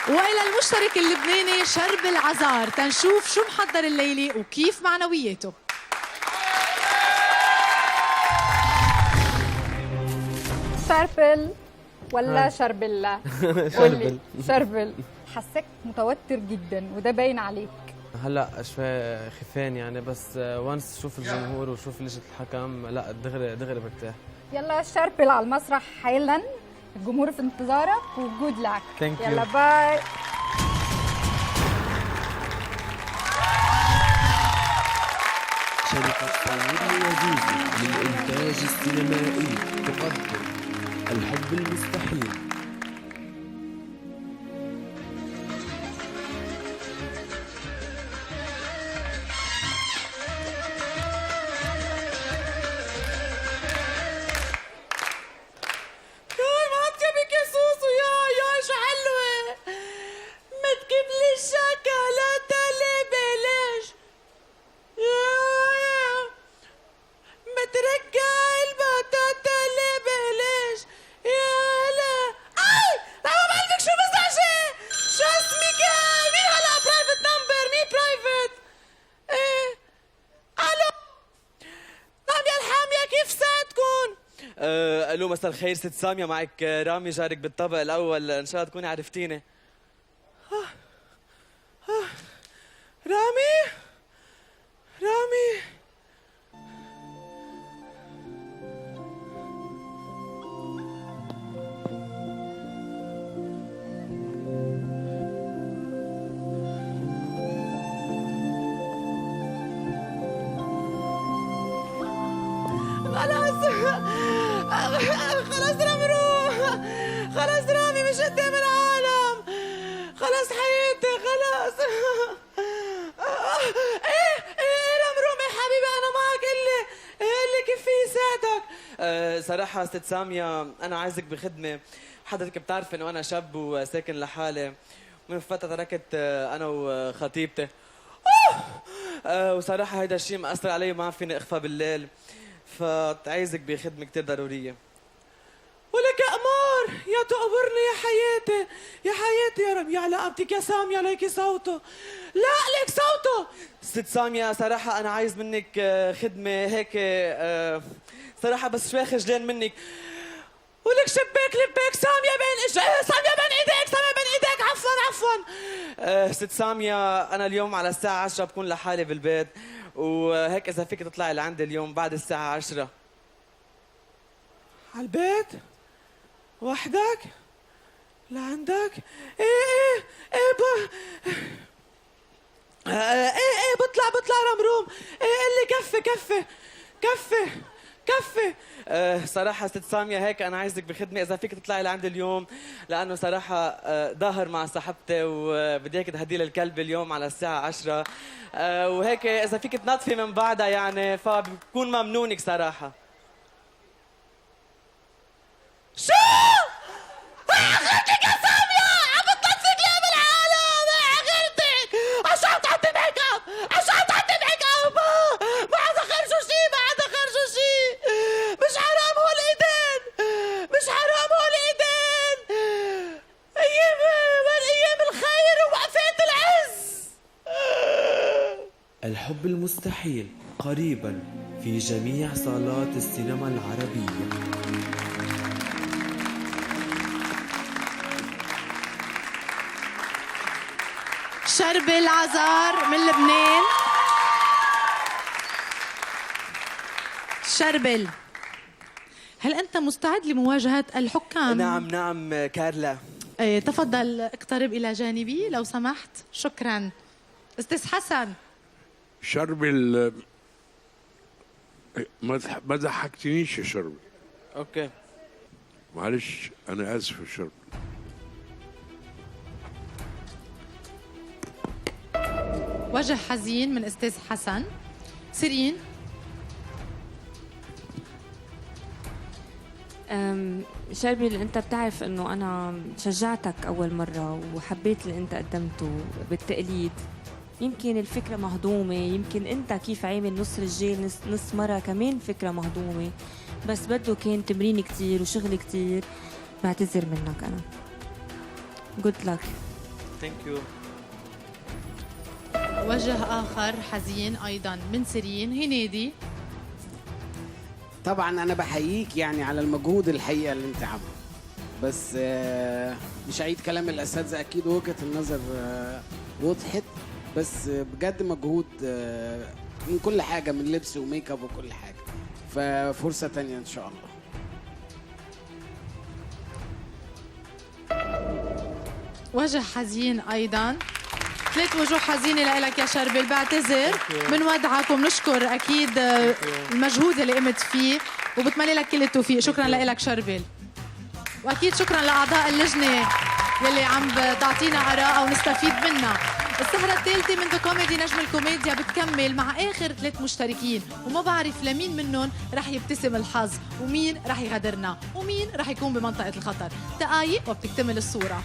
والى المشترك اللبناني شربل عازار تنشوف شو محضر الليلة وكيف معنوياته. شربل ولا شربلة؟ شربل. شربل. حسك متوتر جدا وده باين عليك. هلا شوي خفان يعني، بس once شوف الجمهور وشوف لجنة الحكم، لا دغري دغري برتاح. يلا شربل على المسرح حالا، الجمهور في انتظارك و good luck. Thank you. يلا bye. شركة صوري وزوزو للإنتاج السينمائي تقدم الحب المستحيل. ياي ما عطيبك يا سوسو، يا يا شو حلوة. ما تجيب لي الشوكولاتة اللي بلاش، يا يا ما ترجع البطاطا اللي بلاش، يا لا. اي طب قلبك شو مزعجة؟ شو اسمك يا مين هلا؟ private number مين private؟ ايه الو سامية الحامية، كيف ساعتكم؟ الو مساء الخير ست سامية، معك رامي جارك بالطبق الأول، إن شاء الله تكوني عرفتيني. رامي رامي خلاص خلاص رامي روح، خلاص رامي مش قدام العالم، خلاص حياتي خلاص. ايه ايه رمروم يا حبيبي انا معك، قلي قلي كيف في يساعدك؟ صراحة ست سامية أنا عايزك بخدمة. حضرتك بتعرف إنه أنا شاب وساكن لحالي، من فترة تركت أنا وخطيبتي، وصراحة هيدا الشيء مأثر علي وما فيني أخفى بالليل، فتعايزك بخدمة كتير ضرورية. ولك يا قمار يا تقبرني يا حياتي يا حياتي يا رب، يا على يا سامية ليكي صوته، لا ليك صوته. ست سامية صراحة أنا عايز منك خدمة هيك، صراحة بس شوي خجلان منك. ولك شباك لباك سامية بين سامية بين ايديك، سامية بين ايديك، عفوا عفوا. ست سامية أنا اليوم على الساعة 10 بكون لحالي بالبيت، وهيك إذا فيك تطلعي لعندي اليوم بعد الساعة 10. على البيت؟ وحدك؟ لعندك؟ ايه ايه ايه ب... ايه ايه بطلع بطلع رمروم، ايه قلي كفي كفي كفي كفي. صراحة ست سامية هيك أنا عايزك بخدمة، إذا فيك تطلعي لعندي اليوم، لأنه صراحة ظاهر مع صاحبتي وبدي إياك تهدي للكلب اليوم على الساعة 10، وهيك إذا فيك تنظفي من بعدها يعني فبكون ممنونك صراحة. شو؟ اخرتك يا سامية عم بتنظفي كلاب العالم، اخرتك عشان تحطي make up، عشان تحطي make up، ما عاد خرجوا شيء، ما عاد خرجوا شيء، مش حرام هول الايدين، مش حرام هول الايدين، ايام من ايام الخير ووقفات العز. الحب المستحيل قريبا في جميع صالات السينما العربية. شربل عازار من لبنان. شربل، هل أنت مستعد لمواجهة الحكام؟ نعم نعم كارلا. ايه تفضل اقترب إلى جانبي لو سمحت. شكرا. أستاذ حسن. شربل ما ضحكتنيش يا شربل. okay معلش أنا آسف يا شربل. وجه حزين من أستاذ حسن. سيرين. شربل انت بتعرف انه انا شجعتك اول مرة وحبيت اللي انت قدمته بالتقليد، يمكن الفكرة مهضومة، يمكن انت كيف عامل نص رجال نص مرة كمان فكرة مهضومة، بس بده كان تمرين كتير وشغل كتير. بعتذر منك انا. Good luck. thank you. وجه آخر حزين أيضا من سيرين هنيدي. طبعا انا بحييك يعني على المجهود الحقيقة اللي انت عامله، بس مش هعيد كلام الاساتذة، اكيد وجهه النظر وضحت، بس بجد مجهود من كل حاجة، من لبس و make up وكل حاجة، ففرصه تانية ان شاء الله. وجه حزين أيضا، ثلاث وجوه حزينة لك يا شربل. بعتذر من ودعك وبنشكر أكيد المجهود اللي قمت فيه، وبتمنى لك كل التوفيق. شكرا لك شربل، وأكيد شكرا لأعضاء اللجنة يلي عم بتعطينا آراء ونستفيد منها. السهرة الثالثة من The Comedy نجم الكوميديا بتكمل مع آخر ثلاث مشتركين، وما بعرف لمين منهم رح يبتسم الحظ، ومين رح يغادرنا، ومين رح يكون بمنطقة الخطر. دقايق وبتكتمل الصورة.